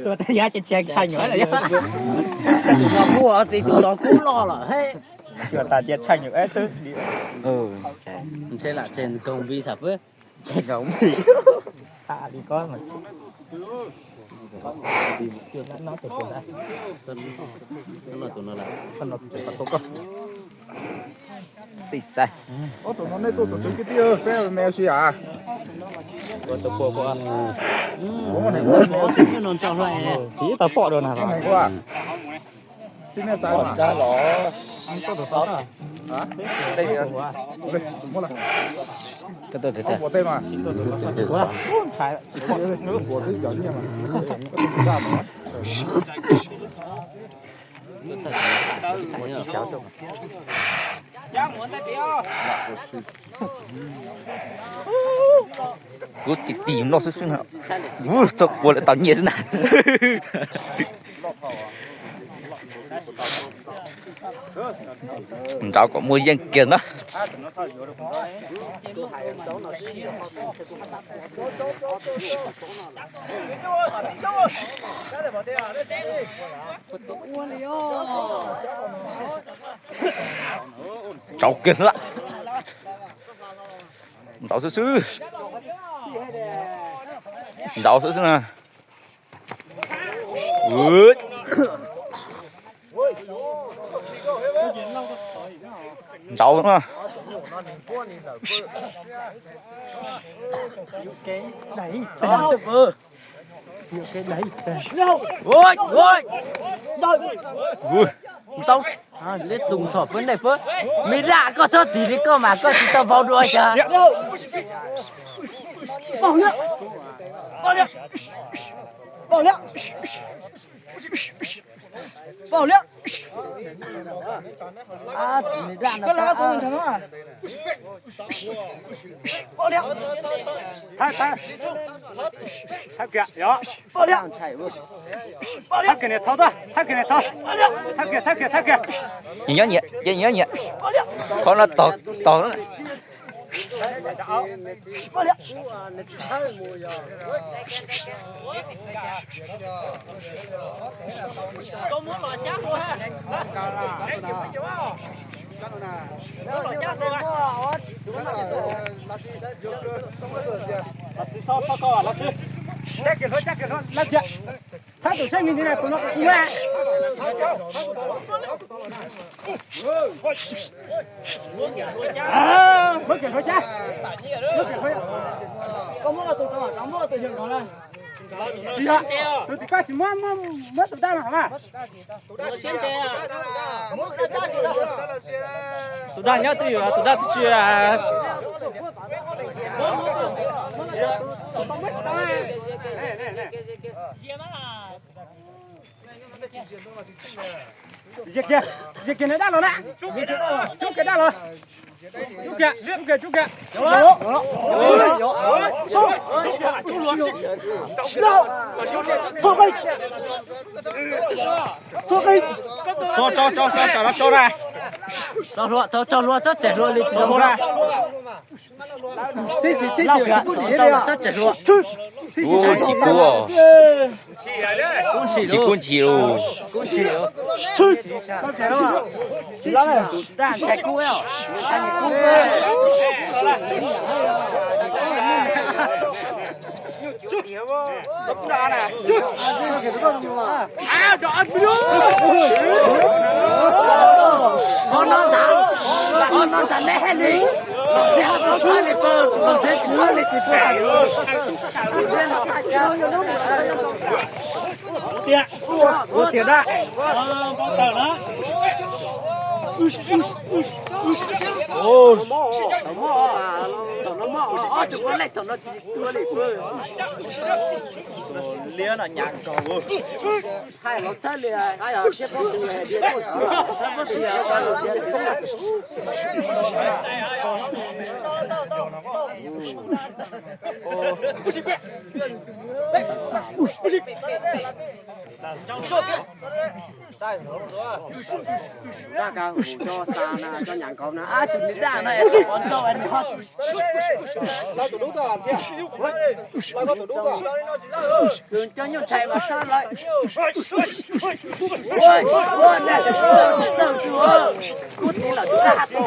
Tua tas yav ces tseg tshaj nyuam lawm. Tus no kuj tus no kuj loj lawm he. Tua tas tias tshaj nyuam xwb. Ntshe lam tseg nkoog npis xwb. Tseg nkoog npis. Xij xav. Tus no nej tuaj tus twg kiag tiag, peb me si as. Tsis ib tau pom dua na. Xij nej xav mas. Koj tuaj twg? Kuv tig tig noj xwb xwb na. Ub, txog kuv lawv tau nyiaj xwb na. Nrauv kom muaj yeej kiag na. Nrauv kiag xwb. Nrauv xwb xwb. Nrauv xwb xwb na. Nrauv na. Ntau, neb tus ntxhov pab nej pab, me daj koj txhob tig li koj mas koj tsis tau vau dua cas. Thawb kiag, thawb kiag, thawb kiag, thawb kiag. Nyob nyiam, nyob nyiam. Qhov no tog tog. Thab tus sab nti tus no kuv ua. Muab kiag hluav cab. Koj muab tus, koj muab tus yawg no na. Tsis yog, tus tim koj tsis muab, muab tus daj no mas. Tus daj nyob twj ywm, tus daj twb tsis. Yig kiag, yig kiag nws daj los na. Cub kiag daj los. Cub kiag, cub kiag, cub kiag. Tso, tso, tso, tso, tso, tso ra. Tso hlua, tso, tso hlua, tso tseg hlua li tso hlua. Tib si, tib si, tso tseg hlua. Tsis kub, tsis kub ntshis lus. Kub ntshis lus. Daj ntshai kub. Qhov no ntag, qhov no ntag neb hais li. Los txij hab txhob txhawb li pawg, los txij tsis txhawb li tsis pawg. Tiag, ua tiag daj. Npau taws na. Liab no nyas nkaus. Hais los txhawb li, thiab pob tw, thiab pob tw, thiab pob tw. Daj ka hu coj xa na, coj nyam nkaus na, ab, tus nws daj no es ntau nws ho. Tus coj nyuj tshais mas xa lawm. Ua, ua, na, tawm tus, kub tiv lawm tus daj to.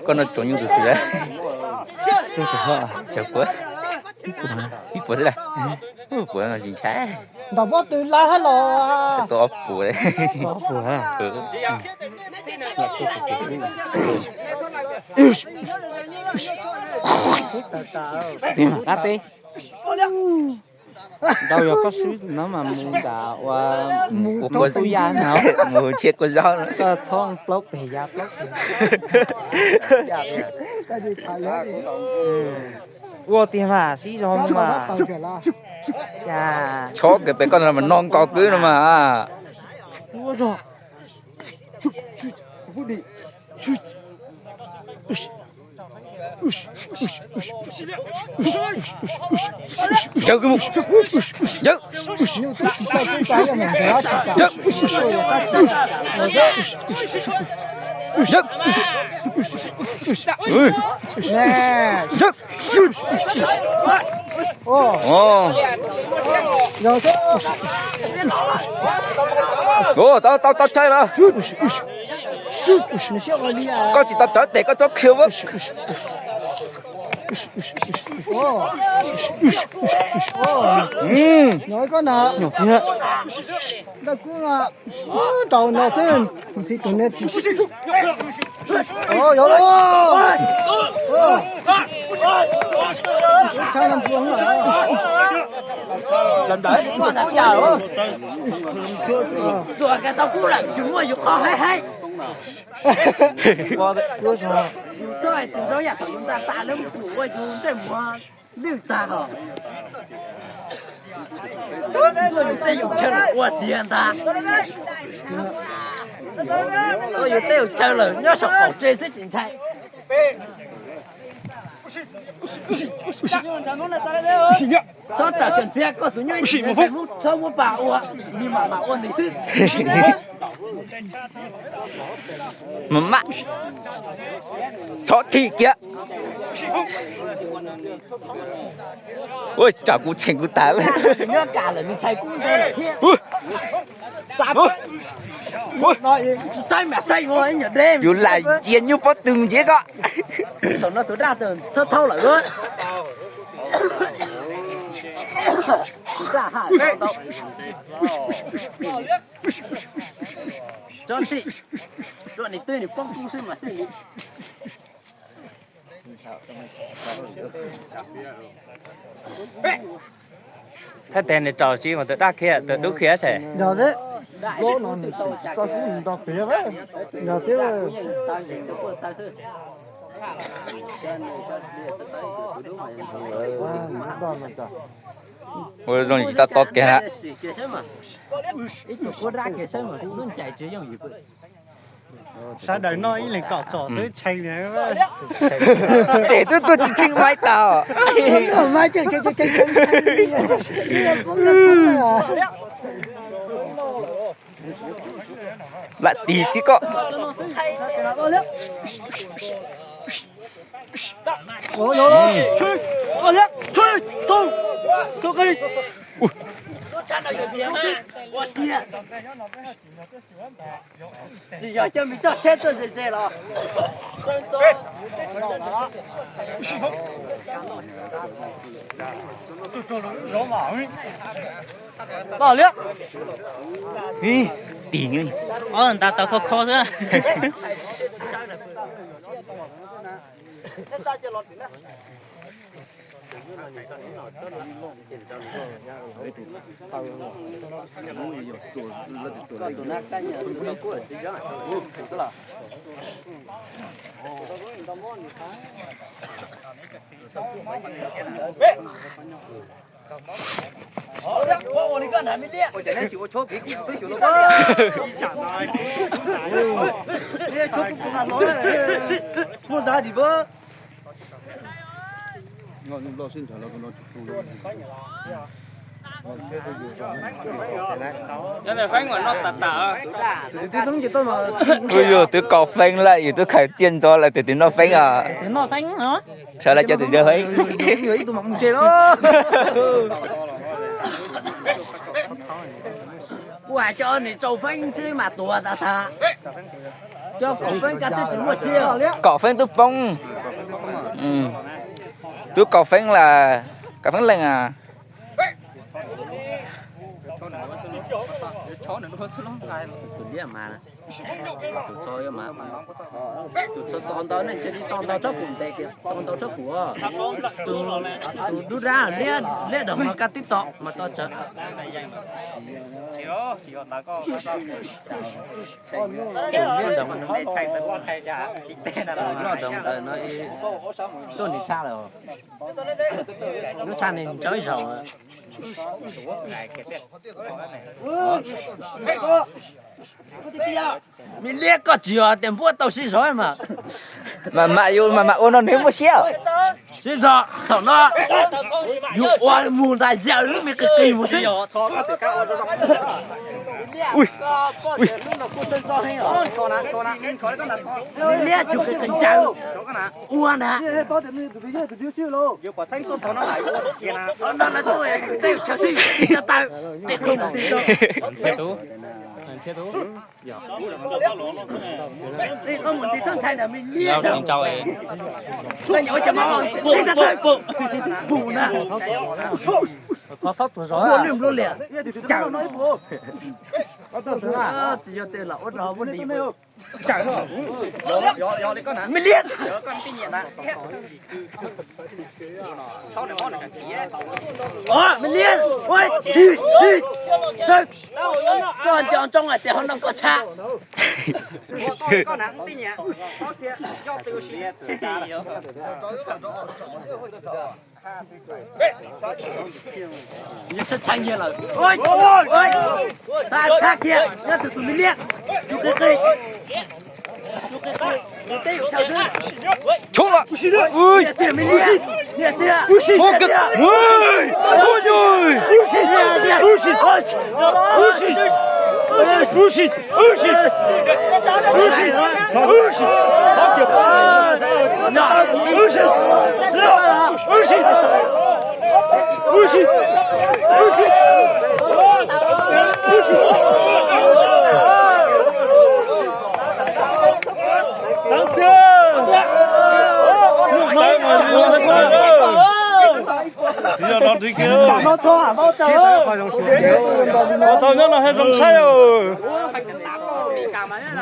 Koj no tsoom nyuj tus twg? Tus ho, cov puav, ib puas xwb, ib puas no tsis ntshai. Ntaus pob tw lawv hab los. Tus ob puas. Ob puas. Qab teb. Ntau yog koj swb no mas mus nram ua mus rau tub ya no. Mus txhiab kua zaub no. Koj txhob plaub peg ya plaub peg. Ua tiag mas sib zog mas. Chob kiag pem koj no mas no nkaus kwb no mas. Ua zog. Yawg, yawg, yawg, yawg. Tau, tau, tau chaw lawm. Koj tsis tau tsawv tes koj txhob khiav. Ntaus no xwb, ntxhi tus niag tsis. Yog lauj. Txuas kiag tau kub lawm, yus muaj yus qhov haib haib. Yus txoj tus zaub yam thaum yus nta tas lawm mus pum ua yus ntsej muag lwj tag os. Tuaj yus tej yus chaw lawm ua tiag ntag. Tuaj yus tej yus chaw lawm nyob saum qaum tsev xwb tsis ntshai. Txhob tsam kawm ntxhiab koj tus nyuj ib tsis ntsej muag txhob muab pas ua, nws mam mam ua nws xwb. Mas mam txhob thim kiag. Ua tsam kuv txheem kuv tas. Nyob kam lawm nws ntshai kub ntau lawm thiab. Saib mas saib ua ib nyuag deb. Yus lam ntsia nyuj pob tw ntsia koj. Thaum no tus daj tawm thawb thaub lawm. Tus daj ha tau. Tsob xij, tsuas nws twb nws poob kub xwb mas xij. Thaj tes nws raus tsis mas tus daj khiav tus dub khiav xwb. Yog xwb. Plaub no nws tsis txoj kub nws nrog tiag. Yog xwb. Ua zoo tsis tau tob kiag. Sawv daws noj ib leeg kom txom xwb tshee. Tes twb tuaj tsis tshee maib tau. Lam tis tib koj. Tsis yog coj me txoj tsheb tuaj ze ze los? Tim nta tau kho kho xwb. Kuj yog twb kaus feeb lawm, yus twb khaws ciaj ntxov lawm, tus twg noj feeb os? Sawv daws cov tus yawg feeb. Kuv hais cov niag tsau feeb xwb mas tuag tas tas. Cov kaum feeb koj twb tsis muaj siab. Kaum feeb twb poob. Twb kaum feeb las, kaum feeb leej as. Tus liab mas, tus txho tus txho tau ntau nej ntshe li tau ntau tsob pum ntes kiag, tau ntau tsob pum. Tus dub dab liab, liab doog no koj twb tau mas tau tsawv. Liab doog, liab doog ntawd no tuaj nws tshaj lawm. Lub tshaj nws ntsawb zaum. Me liab, koj tsis yog tias npuab tau sib zov mas. Mas mam yus mas mam ua no nws muaj siab. Sib zog thaum no yus ua mus ntas yaws lub me qis qis mus xwb. Me liab, cus qis qis ncaws ua na. No lawv tuaj tej chaw xwb, tig no taw, tig qhov mus tig no. Tig qhov mus tig txhob ntshai ntawm me liab ntawd. Koj nyuam ua cas mas tig tag tawg pum na. Ua lwj nplua liam. Tsis yog tej los ua rau muaj li. Me liab. Me liab. Koj nco ntsoov hais tias hauv no koj tshaj. Nyias tshab tshab nyias lawm. Thab kiag nyob tus tus me liab. Tus qis qis. Tus teb yus chaw xwb. Tshoob lawm. Niam tiag me liab. Niam tiag. Thaum nyob no zoo saib os.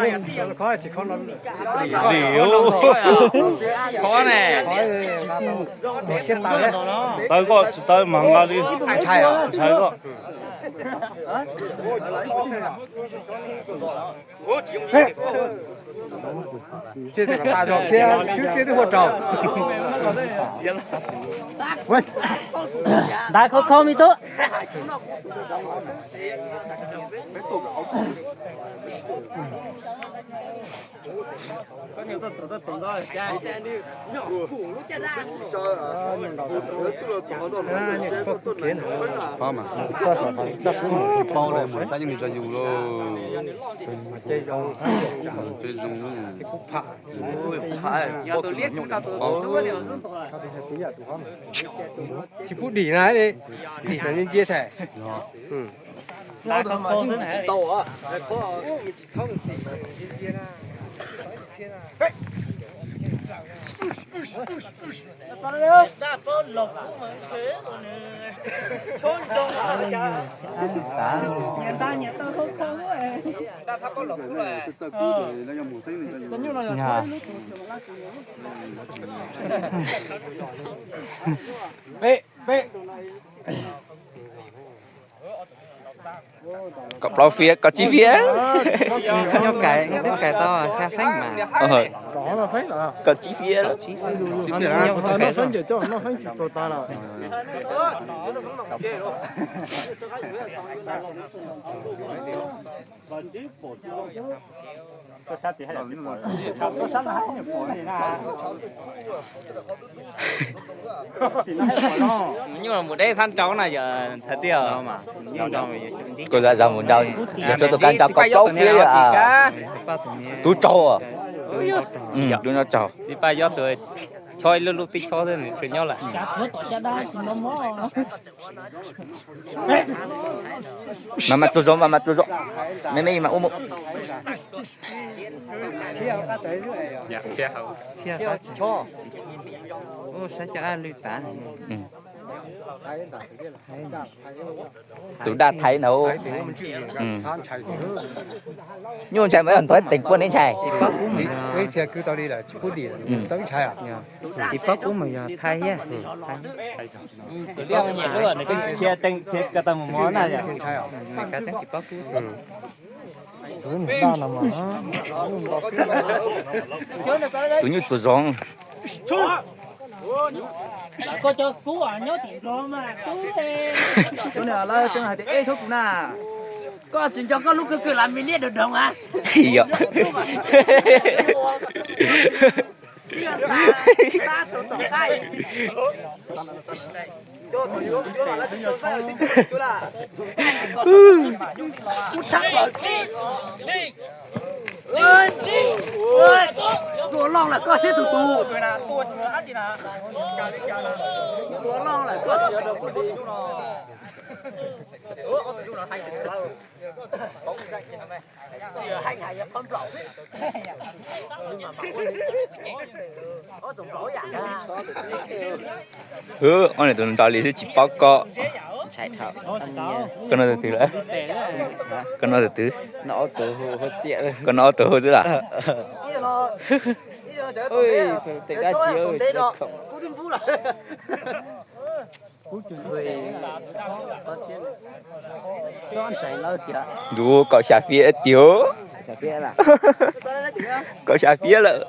Lim, lim. Khov ne. Tawv koj tsis tawv mas nqa li. Ntshai koj. Ntawd khov kho me tub. Pab mas, tsis paub li, mus saib yeej tsis tso yus lauj. Tsev zoo. Tsis pub dim na, dim tau ntsia ntsia thaim. Kaum plaub fiab, kaum tsib fiab. Nyob kais, nyob kais tau xya feeb mas. Kaum tsib fiab. Nyuj mus deb thab nrau na yog thaiv tiag. Kuv zam zog mus nrau, yog xyov tus kab nrau kaum plaub fiab yog tub tsaug. Tub nyob tsaug. Txiv Paj Yob tus chob ib lub lub tib chob xwb nws tseem nyob lawm. Mas mas txuag zog, mas mas txuag zog. Me me mas ua mus. Saib cov lwj tav. Tus daj thaiv na. Nyuj ntshai mas yog nthuav teem puaj neb ntshai. Tsis paub kub mas yog thaiv thiab. Tus nyuj txuag zog. Koj tseem nco koj lub kawg kawg las me liab doog doog a. Tua loj lawm koj siab tus tus. Tua loj lawm koj tsis rau kuv li. Ob niam tus nrog li xwb tsis paub koj. Koj noj tus twg lawm? Koj noj tus twg? Koj noj ob tug hauv xwb las? Ntu kaum xya fiab tiag. Kaum xya fiab lawm.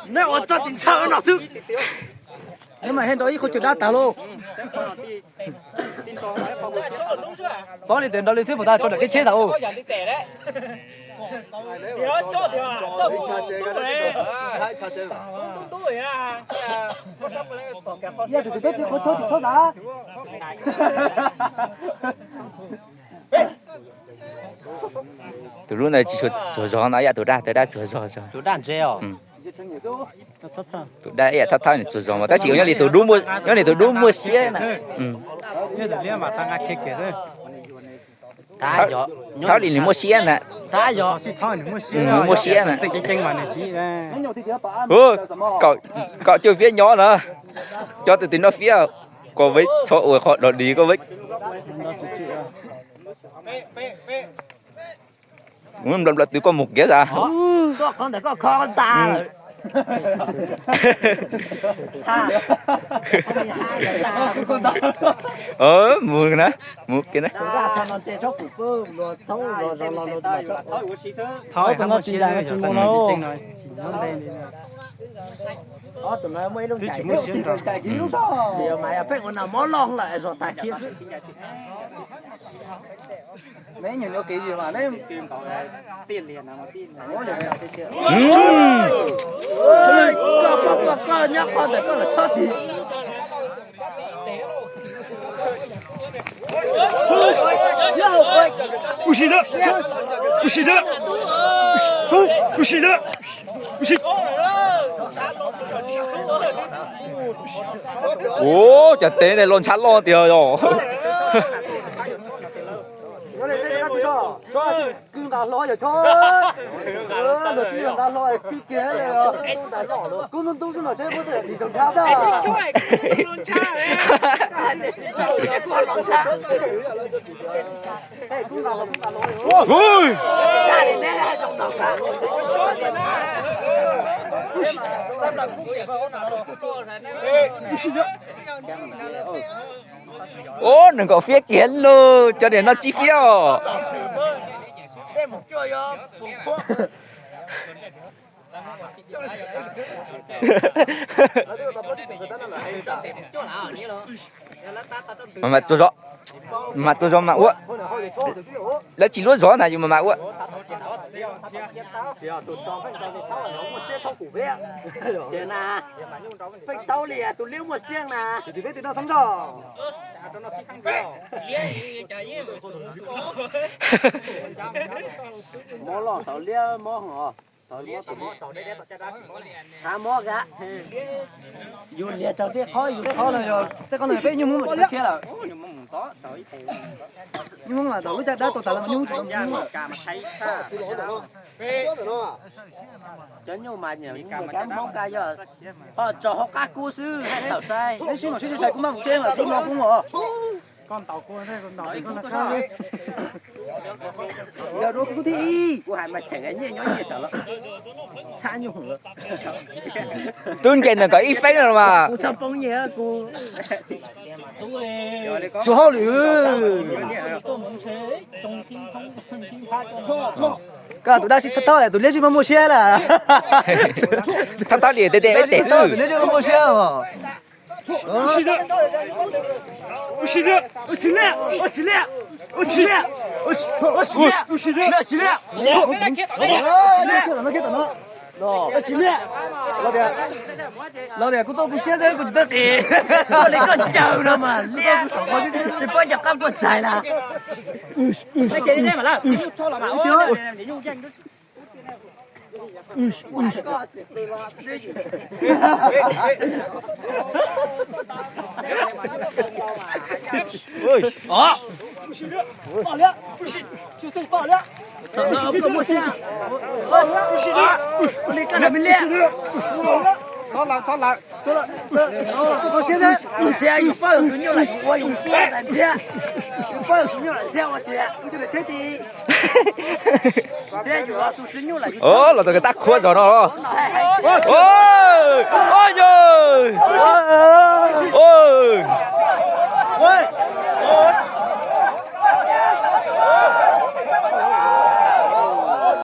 Neb ua tso tim ntshaw no xwb. Neb mas he nrau ib qho cawm dab tag lauj. Paub li tias nrau li xwb puas tau rau nram teb tsheb tas u. Yog tus twg peb tsis qhov tshoob tsis tshoob tas. Tus lub ntawd tsis txuag zog no, yam tus daj, tus daj txuag zog. Tus daj ntse os. Tus daj ib yam thab thab nws txuag zog mas tab sis nyob li tus dub muaj siab na. Thab li nws muaj siab na. Nws muaj siab na. Kaum cuaj fiab nyob na. Cov tus twg noj fiab, koj veb txhob ua qhov dog dig koj veb. Nplawm nplawm twg koj mus kiag xav. Mus na, mus kiag na. Twb tsis muaj siab nrog. Ub si da, ub si da, ub si da, ub si. Ub, cov teb ntawd los ntshav loj tiag os. Kwv nqa hlo yog chov, luag twb yog nqa hlo kwv kiag li os. Kub ntub ntub xwb no tsev puab txawm tis tsaus ntshav tag. Ub, nees nkaum fiab tsis heev lauj, cov niag no tsib fiab os. Mas tua zov, mas tua zov mas ua. Lawv tsis luab zov na yus mas mas ua. Pheej tau li tus liab muaj siab na. Mob loj tau liab mob os. Txhav mob ka. Yus liag tsaug tej qhov, yus tej qhov no yog tej qhov no peb nyuj Hmoob mus thiab lawm. Nyuj Hmoob mas tau lub caj dab tau tas lawm mas nyuj Hmoob tsis tau mus. Cov nyuj mas nyuam Hmoob ka yog ho tso hauv qab kub xwb, tawm sai. Neb sib mam sib sai kuv maj mus tsev mas sib no kub os. Yog dua kuv thib ib, kuv hais mas cheem nyiaj nyob nyiaj tawm lawm. Sab nyuj lawm. Tub nce nws kom ib feeb no mas. Kuv txhob poob nyiaj kuv. Tsis hauj lwm. Koj tus dab tsi thawj thawj tus liab tsis muaj muaj siab lawm. Thawj thawj li tes tes peb tes xwb. Tus liab tsis muaj muaj siab os. Los tias kuv tuaj kuv siab xwb kuv tsis tuaj qis. Tuaj li koj ncaws no mas liab, tsis paub nco qab nkuaj tsaig na. Ua li koj na me liab. Ua li koj na me liab. Yus paub yus tus nyuj lawm yus ua yus ua ntxiag, yus paub yus tus nyuj lawm ntxiag ua tiag. Ntxiag yus los tus tswv nyuj lawm yus. Los tau tab qhuab zog no. Yog.